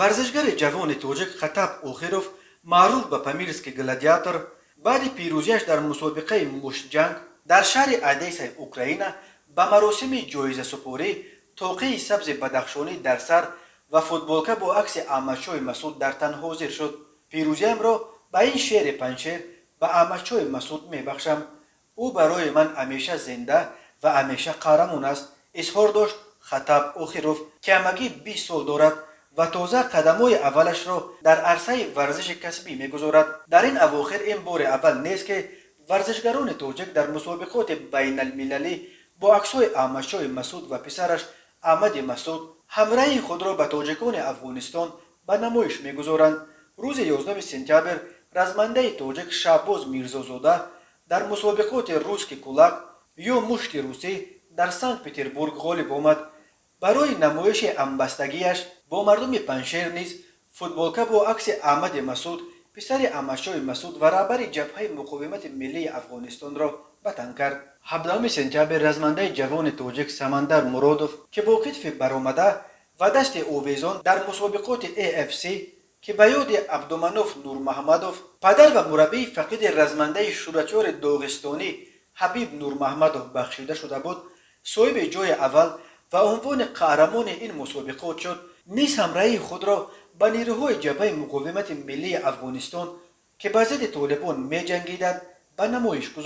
Варзишгари ҷавони тоҷик Хаттаб Охиров, маъруф ба «Памирский гладиатор», баъди пирӯзиаш дар мусобиқаи муштҷанг дар шаҳри Одессаи Украина ба маросими ҷоизасупорӣ тоқии сабзи бадахшонӣ дар сар ва футболка бо акси Аҳмадшоҳи Масуд дар тан ҳозир шуд. «Пирӯзиамро ба ин шери Панҷшер, ба Аҳмадшоҳи Масуд мебахшам. Ӯ барои ман ҳамеша зинда ва ҳамеша қаҳрамон аст», изҳор дошт Хаттаб Охиров, ки ҳамагӣ 20 сол дорад ва тоза қадамҳои аввалашро дар арсаи варзиши касбӣ мегузорад. Дар ин авохир ин бори аввал нест, ки варзишгарони тоҷик дар мусобиқоти байналмилалӣ бо аксҳои Аҳмадшоҳи Масуд ва писараш Аҳмади Масуд ҳамраҳии худро ба тоҷикони Афғонистон ба намоиш мегузоранд. Рӯзи 11 сентябр размандаи тоҷик Шаҳбоз Мирзозода дар мусобиқоти «Русский кулак» ё мушти русӣ дар Санкт Петербург ғолиб омад. Барои намоиши ҳамбастагиаш бо мардуми Панҷшер низ футболка бо акси Аҳмади Масуд, писари Аҳмадшоҳи Масуд ва раҳбари Ҷабҳаи муқовимати миллии Афғонистонро ба тан кард. 17 сентябр размандаи ҷавони тоҷик Самандар Муродов, ки бо китфи баромада ва дасти овезон дар мусобиқоти AFC, ки ба ёди Абдуманоф Нурмаҳмадов, падар ва мураббии фақиди размандаи шӯҳратёри доғистонӣ Ҳабиб Нурмаҳмадов, бахшида шуда буд, соҳиби ҷои аввал ва унвони қаҳрамони ин мусобиқот шуд, низ ҳамраҳии худро ба нерӯҳои Ҷабҳаи муқовимати миллии Афғонистон, ки ба зидди толибон меҷангиданд, ба намоиш гузошт.